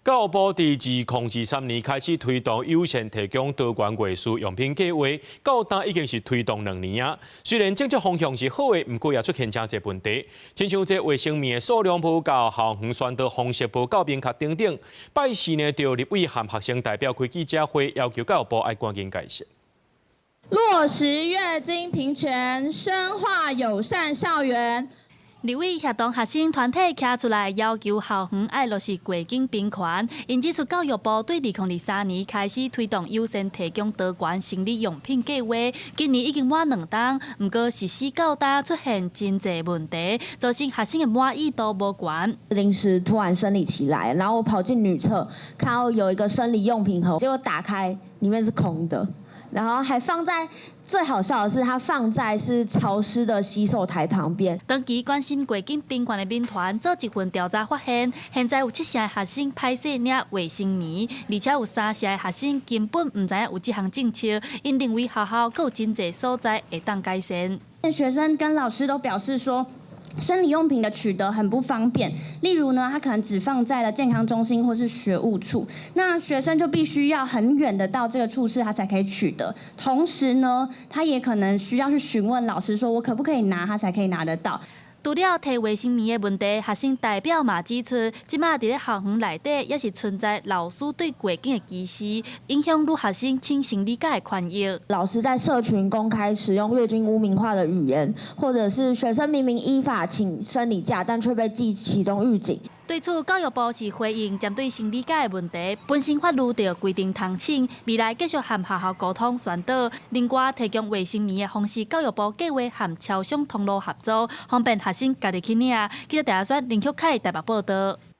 教育部佇2023年開始推動友善提供多元月事用品計劃，到今已經是推動2年啊。雖然政策方向是好的，毋過也出現誠濟問題，親像這衛生棉的數量無夠，校園宣導方式無夠明確等等。拜四呢，就立委和學生代表開記者會，要求教育部愛趕緊解釋。落實月經平權，深化友善校園。立委協同學生團體徛出來，要求校園愛落實月經平權。𪜶指出，教育部對2023年開始推動友善提供多元生理用品計劃，今年已經滿2冬，毋過實施到今出現真濟問題，造成學生的滿意度無懸。臨時突然生理期來，然後我跑進女廁，看到有一個生理用品盒，結果打開裡面是空的，然後還放在。最好笑的是，它放在是潮濕的洗手台旁邊。長期關心月經平權的民團做一份調查，發現現在有七成的學生歹勢領衛生棉，而且有三成的學生根本毋知影有這項政策。𪜶認為學校閣有真濟所在會當改善。學生跟老師都表示說，生理用品的取得很不方便，例如呢，他可能只放在了健康中心或是學務處，那學生就必須要很遠的到這個處室，他才可以取得。同時呢，他也可能需要去詢問老師，說我可不可以拿，他才可以拿得到。除了提衛生棉的問題，學生代表嘛指出，這馬佇咧校園內底也是存在老師對月經的歧視，影響女學生請生理假的權益。老師在社群公開使用月經污名化的語言，或者是學生明明依法請生理假，但卻被記其中預警。對此，教育部是回應針對生理假的問題，本身法律就規定通請，未來繼續和學校溝通宣導。另外，提供衛生棉的方式，教育部計劃和超商通路合作，方便學生家己去領。記者陳阿選、林旭凱台北報道。